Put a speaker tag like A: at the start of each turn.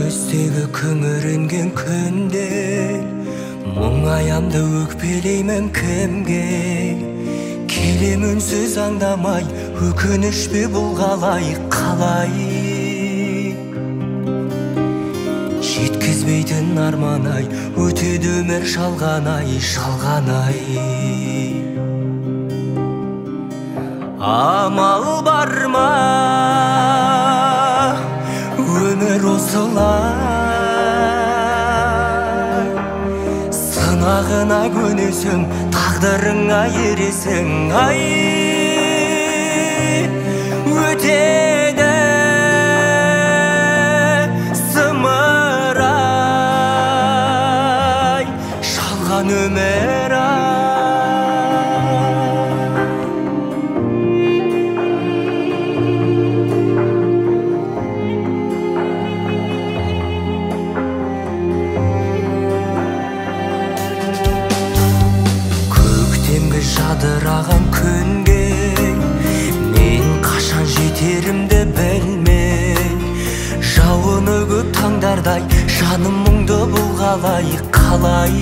A: Күздегі күңіренген күнде мұңаямды өкпелеймін кімге? Келем үнсіз аңдамай, өкініш пе бұл қалай, қалай? Жеткізбейтін арман ай, өтеді өмір жалған ай, жалған ай. Амал бар ма, өмір осылай, сынағына көнесің, тағдырыңа ересің, ай, өтеді зымырай, жалған өмір ай. Көктемгі жадыраған күнге мен қашан жетерімді білмей, жауыны көп таңдардай жаным мұңды бұл қалай, қалай?